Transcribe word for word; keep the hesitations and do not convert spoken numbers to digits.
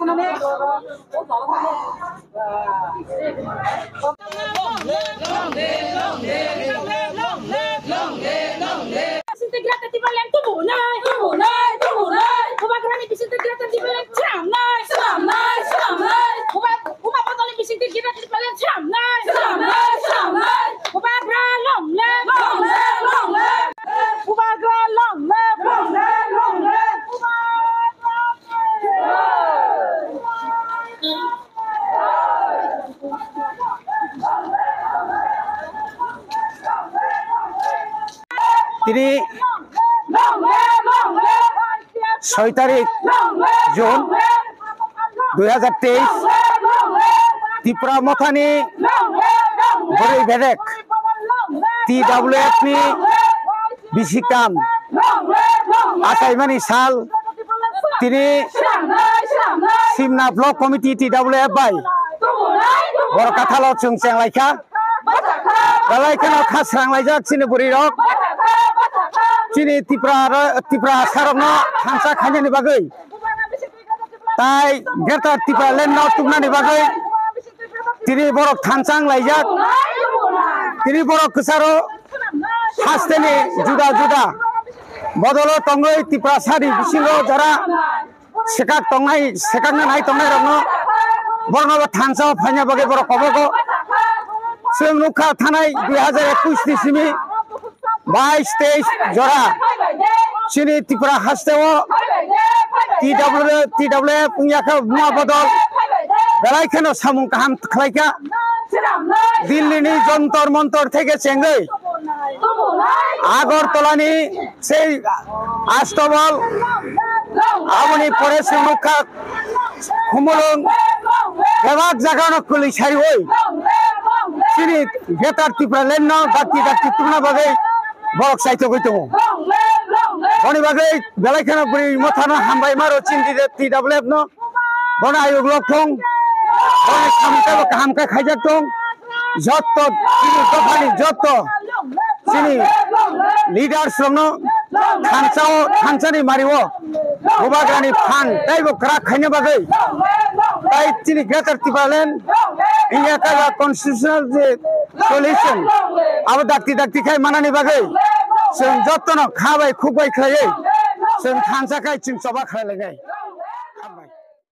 Bisingtwi Greater Tipraland tubu nai, tubu nai, tubu nai. Bubagrani bisingtwi Greater Tipraland swnam nai, swnam nai, swnam nai. Buba, Buba Bodolni bisingtwi Greater Tipraland swnam nai, swnam nai, swnam nai. Bubagra long live, long live, long live. Bubagra long live, long live, long live. Bubagra long live. Tini soi tarik June dui hazar teis, Tipra Mothani bwrwi bedek T W F ni bisikam achaimani sal tini Simna Block Committee T W F bai borok kathalo chwng chenglaikha. Belai kheno kha sranglaijak chini bwrwi rok. Chini Tipra ro-, Tipra sarokno thansa khainani bagwi tai Greater Tipraland no tubnani bagwi tini borok thansa wnglaijak. Tini borok kwcharo hasteni juda juda bodolo tongwi Tiprasani bisingo jora swkak tongnai, swkakna nai tongnai rokno borokno bo thansa o phaina bagwi borok kobogo. Chwng nukha thanai dui hazar ekush ni simi bais teis jora chini Tripura haste o T W, T W F wngya khe buma bodol belai kheno samung kaham khlaikha. Dillini Jontor Montor theke chengwi Agartala ni sei Astabal aboni pore se nukha Khumulwng bebak jaga no kwlwi sariwi chini Greater Tipraland no dakti dakti tubna bagwi borok chaithogwi tongo. Boni bagwi belai kheno bwrwi mothano hambai maro chini T W F no. Bono ayuk lok thung, bono samung tebo kaham khe khaijak thung, jotto chini dophani jotto chini leaders rokno thansa o, thansani mari o bubagrani phan teibo kwrak khaina bagwi tai chini Greater Tipraland India kaila constitutional je solution abo dakti dakti khai manani bagwi chwng jottono kha bai khuk bai khlaiwi chwng thansa khai chwng choba khlai lainai.